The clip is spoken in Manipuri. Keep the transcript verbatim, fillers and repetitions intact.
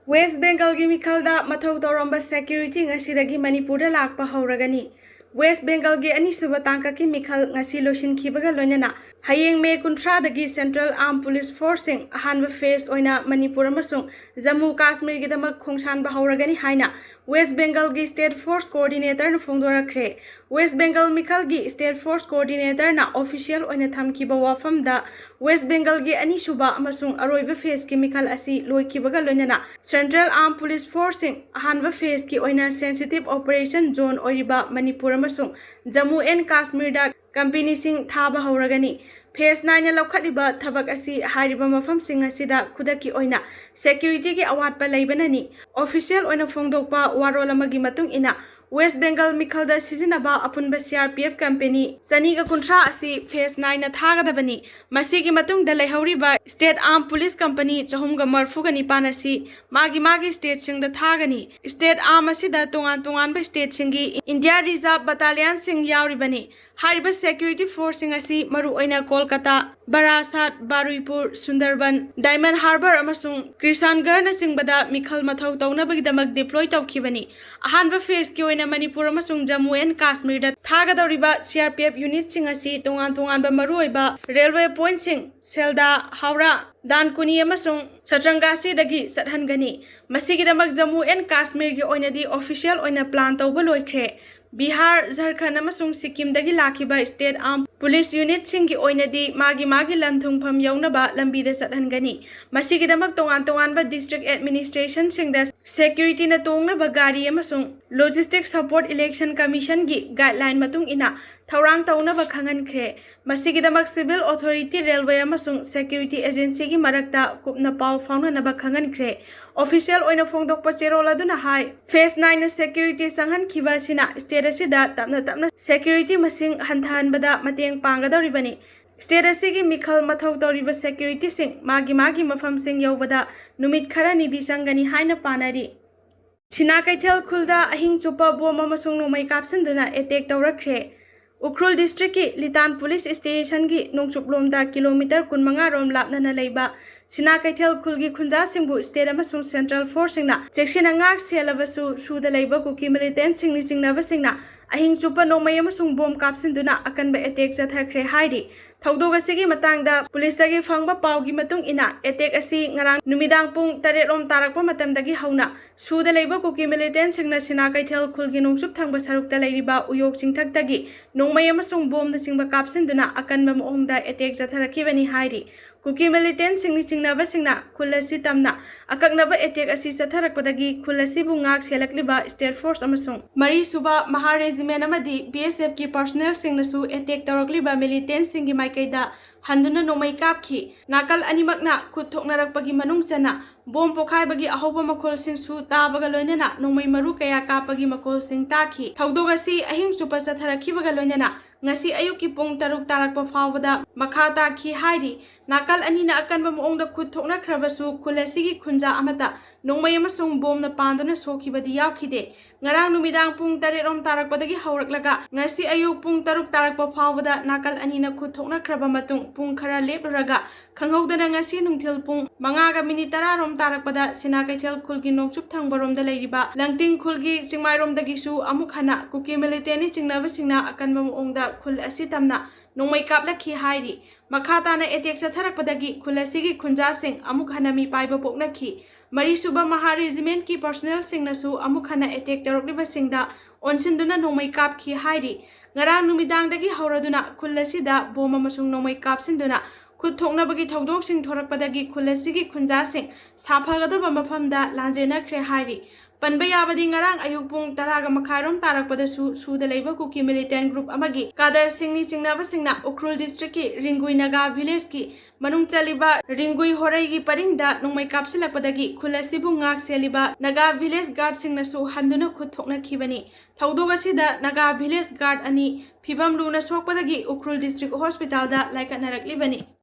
ꯋꯦꯁ ꯕꯦꯡꯒꯜꯒꯤ ꯃꯤꯈꯜꯗ ꯃꯊꯧ ꯇꯧꯔꯝꯕ ꯁꯦꯀ꯭ꯌꯨꯔꯤꯇꯤ ꯉꯁꯤꯗꯒꯤ ꯃꯅꯤꯄꯨꯔꯗ ꯂꯥꯛꯄ ꯍꯧꯔꯒꯅꯤ꯫ ꯋꯦꯁ ꯕꯦꯡꯒꯜꯒꯤ ꯑꯅꯤꯁꯨꯕ ꯇꯥꯡꯀꯛꯀꯤ ꯃꯤꯈꯜ ꯉꯁꯤ ꯂꯣꯏꯁꯤꯟꯈꯤꯕꯒ ꯂꯣꯏꯅꯅ ꯍꯌꯦꯡ ꯃꯦ ꯀꯨꯟꯊ꯭ꯔꯥꯗꯒꯤ ꯁꯦꯟꯇ꯭ꯔꯦꯜ ꯑꯥꯔꯝ ꯄꯨꯂꯤꯁ ꯐꯣꯔꯁꯁꯤꯡ ꯑꯍꯥꯟꯕ ꯐꯦꯖ ꯑꯣꯏꯅ ꯃꯅꯤꯄꯨꯔ ꯑꯃꯁꯨꯡ ꯖꯝꯃꯨ ꯀꯥꯁꯃꯤꯔꯒꯤꯗꯃꯛ ꯈꯣꯡꯁꯥꯟꯕ ꯍꯧꯔꯒꯅꯤ ꯍꯥꯏꯅ ꯋꯦꯁ ꯕꯦꯡꯒꯜꯒꯤ ꯁ꯭ꯇꯦꯠ ꯐꯣꯔꯁ ꯀꯣꯑꯣꯔꯗꯤꯅꯦꯇꯔꯅ ꯐꯣꯡꯗꯣꯔꯛꯈ꯭ꯔꯦ꯫ ꯋꯦꯁ ꯕꯦꯡꯒꯜ ꯃꯤꯈꯜꯒꯤ ꯁ꯭ꯇꯦꯠ ꯐꯣꯔꯁ ꯀꯣꯑꯣꯔꯗꯤꯅꯦꯇꯔꯅ ꯑꯣꯐꯤꯁꯤꯌꯦꯜ ꯑꯣꯏꯅ ꯊꯝꯈꯤꯕ ꯋꯥꯐꯝꯗ ꯋꯦꯁ ꯕꯦꯡꯒꯜꯒꯤ ꯑꯅꯤꯁꯨꯕ ꯑꯃꯁꯨꯡ ꯑꯔꯣꯏꯕ ꯐꯦꯖꯀꯤ ꯃꯤꯈꯜ ꯑꯁꯤ ꯂꯣꯏꯈꯤꯕꯒ ꯂꯣꯏꯅꯅ ꯁꯦꯟꯇ꯭ꯔꯦꯜ ꯑꯥꯔꯝ ꯄꯨꯂꯤꯁ ꯐꯣꯔꯁꯁꯤꯡ ꯑꯍꯥꯟꯕ ꯐꯦꯖꯀꯤ ꯑꯣꯏꯅ ꯁꯦꯟꯁꯤꯇꯤꯚ ꯑꯣꯄꯔꯦꯁꯟ ꯖꯣꯟ ꯑꯣꯏꯔꯤꯕ ꯃꯅꯤꯄꯨꯔ ꯑꯃꯁꯨꯡ ꯖꯝꯃꯨ ꯑꯦꯟ ꯀꯥꯁꯃꯤꯔꯗ ꯀꯝꯄꯦꯅꯤꯁꯤꯡ ꯊꯥꯕ ꯍꯧꯔꯒꯅꯤ꯫ ꯐꯦꯖ ꯅꯥꯏꯟꯅ ꯂꯧꯈꯠꯂꯤꯕ ꯊꯕꯛ ꯑꯁꯤ ꯍꯥꯏꯔꯤꯕ ꯃꯐꯝꯁꯤꯡ ꯑꯁꯤꯗ ꯈꯨꯗꯛꯀꯤ ꯑꯣꯏꯅ ꯁꯦꯀ꯭ꯌꯨꯔꯤꯇꯤꯒꯤ ꯑꯋꯥꯠꯄ ꯂꯩꯕꯅꯅꯤ꯫ ꯑꯣꯐꯤꯁꯤꯌꯦꯜ ꯑꯣꯏꯅ ꯐꯣꯡꯗꯣꯛꯄ ꯋꯥꯔꯣꯜ ꯑꯃꯒꯤ ꯃꯇꯨꯡ ꯏꯟꯅ, ꯋꯦꯁ ꯕꯦꯡꯒꯜ ꯃꯤꯈꯜꯗ ꯁꯤꯖꯤꯟꯅꯕ ꯑꯄꯨꯟꯕ C R P F company ꯆꯅꯤꯒ ꯀꯨꯟꯊ꯭ꯔꯥ ꯑꯁꯤ ꯐꯦꯖ ꯅꯥꯏꯟꯅ ꯊꯥꯒꯗꯕꯅꯤ꯫ ꯃꯁꯤꯒꯤ ꯃꯇꯨꯡꯗ ꯂꯩꯍꯧꯔꯤꯕ ꯁ꯭ꯇꯦꯠ ꯑꯥꯔꯝ ꯄꯨꯂꯤꯁ ꯀꯝꯄꯦꯅꯤ ꯆꯍꯨꯝꯒ ꯃꯔꯤꯐꯨꯒ ꯅꯤꯄꯥꯟ ꯑꯁꯤ ꯃꯥꯒꯤ ꯃꯥꯒꯤ ꯁ꯭ꯇꯦꯠꯁꯤꯡꯗ ꯊꯥꯒꯅꯤ꯫ ꯁ꯭ꯇꯦꯠ ꯑꯥꯔꯝ ꯑꯁꯤꯗ ꯇꯣꯉꯥꯟ ꯇꯣꯉꯥꯟꯕ ꯁ꯭ꯇꯦꯠꯁꯤꯡꯒꯤ ꯏꯟꯗꯤꯌꯥ ꯔꯤꯖꯥꯔꯚ ꯕꯠꯇꯥꯂꯤꯌꯟꯁꯤꯡ ꯌꯥꯎꯔꯤꯕꯅꯤ꯫ ꯍꯥꯏꯔꯤꯕ ꯁꯦꯀ꯭ꯌꯨꯔꯤꯇꯤ ꯐꯣꯔꯁꯁꯤꯡ ꯑꯁꯤ ꯃꯔꯨꯑꯣꯏꯅ ꯀꯣꯜꯀꯇꯥ, ꯕꯥꯔꯥꯁꯥꯠ, ꯕꯥꯔꯨꯏꯄꯨꯔ, ꯁꯨꯟꯗꯔꯕꯟ, ꯗꯥꯏꯃꯟ ꯍꯥꯔꯕꯔ ꯑꯃꯁꯨꯡ ꯀ꯭ꯔꯤꯁꯥꯟꯒꯔꯅꯆꯤꯡꯕꯗ ꯃꯤꯈꯜ ꯃꯊꯧ ꯇꯧꯅꯕꯒꯤꯗꯃꯛ ꯗꯤꯄ꯭ꯂꯣꯏ ꯇꯧꯈꯤꯕꯅꯤ꯫ ꯑꯍꯥꯟꯕ ꯐꯦꯖꯀꯤ ꯑꯣꯏꯅ ꯃꯅꯤꯄꯨꯔ ꯑꯃꯁꯨꯡ Jammu and ꯀꯥꯁꯃꯤꯔꯗ ꯊꯥꯒꯗꯧꯔꯤꯕ C R P F ꯌꯨꯅꯤꯠꯁꯤꯡ ꯑꯁꯤ ꯇꯣꯉꯥꯟ ꯇꯣꯉꯥꯟꯕ ꯃꯔꯨꯑꯣꯏꯕ ꯔꯦꯜꯋꯦ ꯄꯣꯏꯟꯠꯁꯤꯡ, ꯁꯦꯜꯗꯥ, ꯍꯥꯎꯔꯥ, ꯗꯥꯟꯀꯨꯅꯤ ꯑꯃꯁꯨꯡ ꯁꯇ꯭ꯔꯪꯒꯥꯁꯤꯗꯒꯤ ꯆꯠꯍꯟꯒꯅꯤ꯫ ꯃꯁꯤꯒꯤꯗꯃꯛ ꯖꯝꯃꯨ ꯑꯦꯟ ꯀꯥꯁꯃꯤꯔꯒꯤ ꯑꯣꯏꯅꯗꯤ ꯑꯣꯐꯤꯁꯤꯌꯦꯜ ꯑꯣꯏꯅ ꯄ꯭ꯂꯥꯟ ꯇꯧꯕ ꯂꯣꯏꯈ꯭ꯔꯦ꯫ ꯕꯤꯍꯥꯔ, ꯖꯔꯈꯟ ꯑꯃꯁꯨꯡ ꯁꯤꯛꯀꯤꯝꯗꯒꯤ ꯂꯥꯛꯈꯤꯕ ꯁ꯭ꯇꯦꯠ ꯑꯥꯔꯝ ꯄꯨꯂꯤꯁ ꯌꯨꯅꯤꯠꯁꯤꯡꯒꯤ ꯑꯣꯏꯅꯗꯤ ꯃꯥꯒꯤ ꯃꯥꯒꯤ ꯂꯟ ꯊꯨꯡꯐꯝ ꯌꯧꯅꯕ ꯂꯝꯕꯤꯗ ꯆꯠꯍꯟꯒꯅꯤ꯫ ꯃꯁꯤꯒꯤꯗꯃꯛ ꯇꯣꯉꯥꯟ ꯇꯣꯉꯥꯟꯕ ꯗꯤꯁꯇ꯭ꯔꯤꯛ ꯑꯦꯗꯃꯤꯅꯤꯁꯇ꯭ꯔꯦꯁꯟꯁꯤꯡꯗ ꯁꯦꯀ꯭ꯌꯨꯔꯤꯇꯤꯅ ꯇꯣꯡꯅꯕ ꯒꯥꯔꯤ ꯑꯃꯁꯨꯡ ꯂꯣꯖꯤꯁꯇꯤꯛ ꯁꯄꯣꯔꯠ ꯏꯂꯦꯛꯁꯟ ꯀꯃꯤꯁꯟꯒꯤ ꯒꯥꯏꯗꯂꯥꯏꯟ ꯃꯇꯨꯡ ꯏꯟꯅ ꯊꯧꯔꯥꯡ ꯇꯧꯅꯕ ꯈꯪꯍꯟꯈ꯭ꯔꯦ꯫ ꯃꯁꯤꯒꯤꯗꯃꯛ ꯁꯤꯚꯤꯜ ꯑꯣꯊꯣꯔꯤꯇꯤ, ꯔꯦꯜꯋꯦ ꯑꯃꯁꯨꯡ ꯁꯦꯀ꯭ꯌꯨꯔꯤꯇꯤ ꯑꯦꯖꯦꯟꯁꯤꯒꯤ ꯃꯔꯛꯇ ꯀꯨꯞꯅ ꯄꯥꯎ ꯐꯥꯎꯅꯅꯕ ꯈꯪꯍꯟꯈ꯭ꯔꯦ꯫ ꯑꯣꯐꯤꯁꯤꯌꯦꯜ ꯑꯣꯏꯅ ꯐꯣꯡꯗꯣꯛꯄ ꯆꯦꯔꯣꯜ ꯑꯗꯨꯅ ꯍꯥꯏ, ꯐꯦꯖ ꯅꯥꯏꯟꯅ ꯁꯦꯀ꯭ꯌꯨꯔꯤꯇꯤ ꯆꯪꯍꯟꯈꯤꯕ ꯑꯁꯤꯅ ꯁ꯭ꯇꯦꯠ ꯑꯁꯤꯗ ꯇꯞꯅ ꯇꯞꯅ ꯁꯦꯀ꯭ꯌꯨꯔꯤꯇꯤ ꯃꯁꯤꯡ ꯍꯟꯊꯍꯟꯕꯗ ꯃꯇꯦꯡ ꯄꯥꯡꯒꯗꯧꯔꯤꯕꯅꯤ꯫ ꯁ꯭ꯇꯦꯠ ꯑꯁꯤꯒꯤ ꯃꯤꯈꯜ ꯃꯊꯧ ꯇꯧꯔꯤꯕ ꯁꯦꯀ꯭ꯌꯨꯔꯤꯇꯤꯁꯤꯡ ꯃꯥꯒꯤ ꯃꯥꯒꯤ ꯃꯐꯝꯁꯤꯡ ꯌꯧꯕꯗ ꯅꯨꯃꯤꯠ ꯈꯔꯅꯤꯗꯤ ꯆꯪꯒꯅꯤ ꯍꯥꯏꯅ ꯄꯥꯅꯔꯤ꯫ ꯁꯤꯅꯥ ꯀꯩꯊꯦꯜ ꯈꯨꯜꯗ ꯑꯍꯤꯡ ꯆꯨꯞꯄ ꯕꯣꯝ ꯑꯃꯁꯨꯡ ꯅꯣꯡꯃꯩ ꯀꯥꯞꯁꯤꯟꯗꯨꯅ ꯑꯦꯇꯦꯛ ꯇꯧꯔꯛꯈ꯭ꯔꯦ꯫ ꯎꯈ꯭ꯔꯨꯜ ꯗꯤꯁꯇ꯭ꯔꯤꯛꯀꯤ ꯂꯤꯇꯥꯟ ꯄꯨꯂꯤꯁ ꯁ꯭ꯇꯦꯁꯟꯒꯤ ꯅꯣꯡꯆꯨꯞꯂꯣꯝꯗ ꯀꯤꯂꯣꯃꯤꯇꯔ ꯀꯨꯟꯃꯉꯥ ꯔꯣꯝ ꯂꯥꯞꯅꯅ ꯂꯩꯕ ꯁꯤꯅꯥ ꯀꯩꯊꯦꯜ ꯈꯨꯜꯒꯤ ꯈꯨꯟꯖꯥꯁꯤꯡꯕꯨ ꯁ꯭ꯇꯦꯠ ꯑꯃꯁꯨꯡ ꯁꯦꯟꯇ꯭ꯔꯦꯜ ꯐꯣꯔꯁꯁꯤꯡꯅ ꯆꯦꯛꯁꯤꯟꯅ ꯉꯥꯛ ꯁꯦꯜꯂꯕꯁꯨ, ꯁꯨꯗ ꯂꯩꯕ ꯀꯨꯀꯤ ꯃꯤꯂꯤꯇꯦꯟꯠꯁꯤꯡꯅ ꯆꯤꯡꯅꯕꯁꯤꯡꯅ ꯑꯍꯤꯡ ꯆꯨꯞꯄ ꯅꯣꯡꯃꯩ ꯑꯃꯁꯨꯡ ꯕꯣꯝ ꯀꯥꯞꯁꯤꯟꯗꯨꯅ ꯑꯀꯟꯕ ꯑꯦꯇꯦꯛ ꯆꯠꯊꯈ꯭ꯔꯦ ꯍꯥꯏꯔꯤ꯫ ꯊꯧꯗꯣꯛ ꯑꯁꯤꯒꯤ ꯃꯇꯥꯡꯗ ꯄꯨꯂꯤꯁꯇꯒꯤ ꯐꯪꯕ ꯄꯥꯎꯒꯤ ꯃꯇꯨꯡ ꯏꯟꯅ, ꯑꯦꯇꯦꯛ ꯑꯁꯤ ꯉꯔꯥꯡ ꯅꯨꯃꯤꯗꯥꯡ ꯄꯨꯡ ꯇꯔꯦꯠ ꯔꯣꯝ ꯇꯥꯔꯛꯄ ꯃꯇꯝꯗꯒꯤ ꯍꯧꯅ ꯁꯨꯗ ꯂꯩꯕ ꯀꯨꯀꯤ ꯃꯤꯂꯤꯇꯦꯟꯠꯁꯤꯡꯅ ꯁꯤꯅꯥ ꯀꯩꯊꯦꯜ ꯈꯨꯜꯒꯤ ꯅꯣꯡꯆꯨꯞ ꯊꯪꯕ ꯁꯔꯨꯛꯇ ꯂꯩꯔꯤꯕ ꯎꯌꯣꯛ ꯆꯤꯡꯊꯛꯇꯒꯤ ꯅꯣꯡꯃꯩ ꯑꯃꯁꯨꯡ ꯕꯣꯝꯅꯆꯤꯡꯕ ꯀꯥꯞꯁꯤꯟꯗꯨꯅ ꯑꯀꯟꯕ ꯃꯑꯣꯡꯗ ꯑꯦꯇꯦꯛ ꯆꯠꯊꯔꯛꯈꯤꯕꯅꯤ ꯍꯥꯏꯔꯤ꯫ ꯀꯨꯀꯤ ꯃꯤꯂꯤꯇꯦꯟꯠꯁꯤꯡꯅ ꯆꯤꯡꯅꯕꯁꯤꯡꯅ ꯈꯨꯜ ꯑꯁꯤ ꯇꯝꯅ ꯑꯀꯛꯅꯕ ꯑꯦꯇꯦꯛ ꯑꯁꯤ ꯆꯠꯊꯔꯛꯄꯗꯒꯤ ꯈꯨꯜ ꯑꯁꯤꯕꯨ ꯉꯥꯛ ꯁꯦꯜꯂꯛꯂꯤꯕ ꯁ꯭ꯇꯦꯠ ꯐꯣꯔꯁ ꯑꯃꯁꯨꯡ ꯃꯔꯤꯁꯨꯕ ꯃꯍꯥ ꯔꯦꯖꯤꯃꯦꯟꯠ ꯑꯃꯗꯤ ꯕꯤ ꯑꯦꯁ ꯑꯦꯐꯀꯤ ꯄꯥꯔꯁꯣꯅꯦꯜꯁꯤꯡꯅꯁꯨ ꯑꯦꯇꯦꯛ ꯇꯧꯔꯛꯂꯤꯕ ꯃꯤꯂꯤꯇꯦꯟꯠꯁꯤꯡꯒꯤ ꯃꯥꯏꯀꯩꯗ ꯍꯟꯗꯨꯅ ꯅꯣꯡꯃꯩ ꯀꯥꯞꯈꯤ꯫ ꯅꯥꯀꯜ ꯑꯅꯤꯃꯛꯅ ꯈꯨꯠ ꯊꯣꯛꯅꯔꯛꯄꯒꯤ ꯃꯅꯨꯡ ꯆꯟꯅ ꯕꯣꯝ ꯄꯣꯈꯥꯏꯕꯒꯤ ꯑꯍꯧꯕ ꯃꯈꯣꯜꯁꯤꯡꯁꯨ ꯇꯥꯕꯒ ꯂꯣꯏꯅꯅ ꯅꯣꯡꯃꯩ ꯃꯔꯨ ꯀꯌꯥ ꯀꯥꯞꯄꯒꯤ ꯃꯈꯣꯜꯁꯤꯡ ꯇꯥꯈꯤ꯫ ꯊꯧꯗꯣꯛ ꯑꯁꯤ ꯑꯍꯤꯡ ꯆꯨꯞꯄ ꯆꯠꯊꯔꯛꯈꯤꯕꯒ ꯂꯣꯏꯅꯅ ꯉꯁꯤ ꯑꯌꯨꯛꯀꯤ ꯄꯨꯡ ꯇꯔꯨꯛ ꯇꯥꯔꯛꯄ ꯐꯥꯎꯕꯗ ꯃꯈꯥ ꯇꯥꯈꯤ ꯍꯥꯏꯔꯤ꯫ ꯅꯥꯀꯜ ꯑꯅꯤꯅ ꯑꯀꯟꯕ ꯃꯑꯣꯡꯗ ꯈꯨꯠ ꯊꯣꯛꯅꯈ꯭ꯔꯕꯁꯨ, ꯈꯨꯜ ꯑꯁꯤꯒꯤ ꯈꯨꯟꯖꯥ ꯑꯃꯠꯇ ꯅꯣꯡꯃꯩ ꯑꯃꯁꯨꯡ ꯕꯣꯝꯅ ꯄꯥꯟꯗꯨꯅ ꯁꯣꯛꯈꯤꯕꯗꯤ ꯌꯥꯎꯈꯤꯗꯦ꯫ ꯉꯔꯥꯡ ꯅꯨꯃꯤꯗꯥꯡ ꯄꯨꯡ ꯇꯔꯦꯠ ꯔꯣꯝ ꯇꯥꯔꯛꯄꯗꯒꯤ ꯍꯧꯔꯛꯂꯒ ꯉꯁꯤ ꯑꯌꯨꯛ ꯄꯨꯡ ꯇꯔꯨꯛ ꯇꯥꯔꯛꯄ ꯐꯥꯎꯕꯗ ꯅꯥꯀꯜ ꯑꯅꯤꯅ ꯈꯨꯠ ꯊꯣꯛꯅꯈ꯭ꯔꯕ ꯃꯇꯨꯡ, ꯄꯨꯡ ꯈꯔ ꯂꯦꯞꯂꯨꯔꯒ ꯈꯪꯍꯧꯗꯅ ꯉꯁꯤ ꯅꯨꯡꯊꯤꯜ ꯄꯨꯡ ꯃꯉꯥꯒ ꯃꯤꯅꯤꯠ ꯇꯔꯥ ꯔꯣꯝ ꯇꯥꯔꯛꯄꯗ ꯁꯤꯅꯥ ꯀꯩꯊꯦꯜ ꯈꯨꯜꯒꯤ ꯅꯣꯡꯆꯨꯞ ꯊꯪꯕꯔꯣꯝꯗ ꯂꯩꯔꯤꯕ ꯂꯪꯇꯤꯡ ꯈꯨꯜꯒꯤ ꯆꯤꯡꯃꯥꯏꯔꯣꯝꯗꯒꯤꯁꯨ ꯑꯃꯨꯛ ꯍꯟꯅ ꯀꯨꯀꯤ ꯃꯤꯂꯤꯇꯦꯟꯠꯅ ꯆꯤꯡꯅꯕꯁꯤꯡꯅ ꯑꯀꯟꯕ ꯃꯑꯣꯡꯗ ꯈꯨꯜ ꯑꯁꯤ ꯇꯝꯅ ꯅꯣꯡꯃꯩ ꯀꯥꯞꯂꯛꯈꯤ ꯍꯥꯏꯔꯤ꯫ ꯃꯈꯥ ꯇꯥꯅ ꯑꯦꯇꯦꯛ ꯆꯠꯊꯔꯛꯄꯗꯒꯤ ꯈꯨꯜ ꯑꯁꯤꯒꯤ ꯈꯨꯟꯖꯥꯁꯤꯡ ꯑꯃꯨꯛ ꯍꯟꯅ ꯃꯤꯄꯥꯏꯕ ꯄꯣꯛꯅꯈꯤ꯫ ꯃꯔꯤꯁꯨꯕ ꯃꯍꯥ ꯔꯦꯖꯤꯃꯦꯟꯠꯀꯤ ꯄꯥꯔꯁꯣꯅꯦꯜꯁꯤꯡꯅꯁꯨ ꯑꯃꯨꯛ ꯍꯟꯅ ꯑꯦꯇꯦꯛ ꯇꯧꯔꯛꯂꯤꯕꯁꯤꯡꯗ ꯑꯣꯟꯁꯤꯟꯗꯨꯅ ꯅꯣꯡꯃꯩ ꯀꯥꯞꯈꯤ ꯍꯥꯏꯔꯤ꯫ ꯉꯔꯥꯡ ꯅꯨꯃꯤꯗꯥꯡꯗꯒꯤ ꯍꯧꯔꯗꯨꯅ ꯈꯨꯜ ꯑꯁꯤꯗ ꯕꯣꯝ ꯑꯃꯁꯨꯡ ꯅꯣꯡꯃꯩ ꯀꯥꯞꯁꯤꯟꯗꯨꯅ ꯈꯨꯠ ꯊꯣꯛꯅꯕꯒꯤ ꯊꯧꯗꯣꯛꯁꯤꯡ ꯊꯣꯔꯛꯄꯗꯒꯤ ꯈꯨꯜ ꯑꯁꯤꯒꯤ ꯈꯨꯟꯖꯥꯁꯤꯡ ꯁꯥꯐꯒꯗꯕ ꯃꯐꯝꯗ ꯂꯥꯟꯖꯦꯟꯅꯈ꯭ꯔꯦ ꯍꯥꯏꯔꯤ꯫ ꯄꯟꯕ ꯌꯥꯕꯗꯤ, ꯉꯔꯥꯡ ꯑꯌꯨꯛ ꯄꯨꯡ ꯇꯔꯥꯒ ꯃꯈꯥꯏꯔꯣꯝ ꯇꯥꯔꯛꯄꯗꯁꯨ ꯁꯨꯗ ꯂꯩꯕ ꯀꯨꯀꯤ ꯃꯤꯂꯤꯇꯦꯟꯠ ꯒ꯭ꯔꯨꯞ ꯑꯃꯒꯤ ꯀꯥꯗꯔꯁꯤꯡꯅꯤ ꯆꯤꯡꯅꯕꯁꯤꯡꯅ ꯎꯈ꯭ꯔꯨꯜ ꯗꯤꯁꯇ꯭ꯔꯤꯛꯀꯤ ꯔꯤꯡꯒꯨꯏ ꯅꯥꯒꯥ ꯚꯤꯂꯦꯖꯀꯤ ꯃꯅꯨꯡ ꯆꯜꯂꯤꯕ ꯔꯤꯡꯒꯨꯏ ꯍꯣꯔꯩꯒꯤ ꯄꯔꯤꯡꯗ ꯅꯣꯡꯃꯩ ꯀꯥꯞꯁꯤꯜꯂꯛꯄꯗꯒꯤ ꯈꯨꯜ ꯑꯁꯤꯕꯨ ꯉꯥꯛ ꯁꯦꯜꯂꯤꯕ ꯅꯥꯒꯥ ꯚꯤꯂꯦꯖ ꯒꯥꯔꯗꯁꯤꯡꯅꯁꯨ ꯍꯟꯗꯨꯅ ꯈꯨꯠ ꯊꯣꯛꯅꯈꯤꯕꯅꯤ꯫ ꯊꯧꯗꯣꯛ ꯑꯁꯤꯗ ꯅꯥꯒꯥ ꯚꯤꯂꯦꯖ ꯒꯥꯔꯗ ꯑꯅꯤ ꯐꯤꯚꯝ ꯂꯨꯅ ꯁꯣꯛꯄꯗꯒꯤ ꯎꯈ꯭ꯔꯨꯜ ꯗꯤꯁꯇ꯭ꯔꯤꯛ ꯍꯣꯁꯄꯤꯇꯥꯜꯗ ꯂꯥꯏꯀꯠꯅꯔꯛꯂꯤꯕꯅꯤ꯫